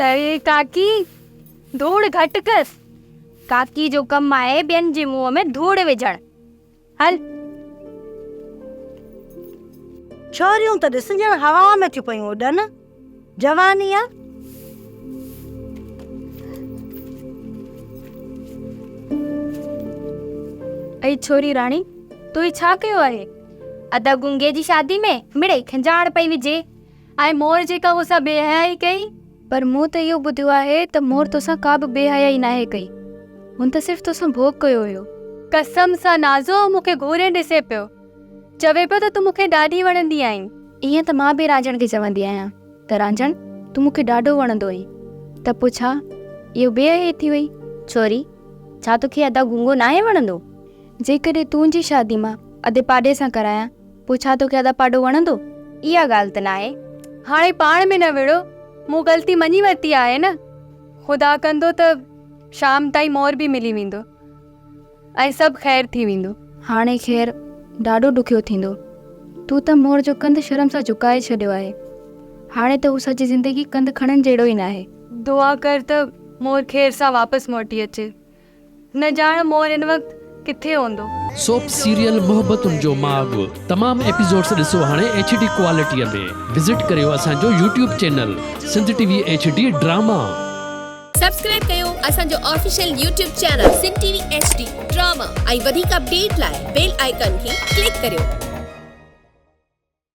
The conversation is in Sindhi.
اڙي ڪاڪي ڌوڙ گهٽ ڪر. ڪاڪي جو ڪم آهي ٻين جي منهن ۾ ڌوڙ وجهڻ. هل. ڇوريون ته ڏس ڄڻ هوا ۾ ٿيون پيون اڏن. جواني آ. اي ڇوري راڻي، تو هي ڇا ڪيو آهي؟ ادا گونگي جي شادي ۾ مڙئي کنجاڙ پئي وجهي. ۽ مور جيڪا مون سان بي حيائي ڪئي. پر مون ته اهو ٻڌيو آهي ته مور توسان ڪا به بي حيائي ناهي ڪئي. هن ته صرف توسان ڀوڳ ڪيو هيو. قسم سان نازو مون کي گهوري ڏسي پيو. چوي پيو ته تون مون کي ڏاڍي وڻندي آهين. ائين ته مان به رانجهڻ کي چوندي آهيان ته رانجهڻ تون مون کي ڏاڍو وڻندو آهين. ته پوء ڇا اهو بي حيائي ٿي وئي؟ ڇوري، ڇا توکي ادا گونگو ناهي وڻندو؟ جيڪڏهن تنهنجي شادي مان ادي پاڏي سان ڪرايان پوء ڇا توکي ادا پاڏو وڻندو؟ اها ڳالهه ته ناهي. هاڻي پاڻ ۾ نه وڙهو، مون غلطي مڃي ورتي آهي نه. خدا ڪندو ته شام تائين مور به ملي ويندو ۽ سڀ خير ٿي ويندو. هاڻي خير ڏاڍو ڏکيو ٿيندو. تون ته مور جو ڪنڌ شرم سان جهڪائي ڇڏيو آهي. هاڻي ته هو سڄي زندگي ڪنڌ کڻڻ جهڙو ئي ناهي. دعا ڪر ته مور خير سان واپس موٽي اچي. نه ڄاڻ مور هن وقت ڪٿي هوندو. سوپ سيريل محبتن جو ماڳ تمام ايپيسوڊس ڏسو هاڻي ايڇ ڊي ڪوالٽي ۾ وزٽ ڪريو اسان جو YouTube channel Sindh T V H D drama. Subscribe ڪيو اسان جو official YouTube channel Sindh T V H D drama ۽ وڌيڪ اپڊيٽ لاء بيل آئيڪان کي ڪلڪ ڪريو.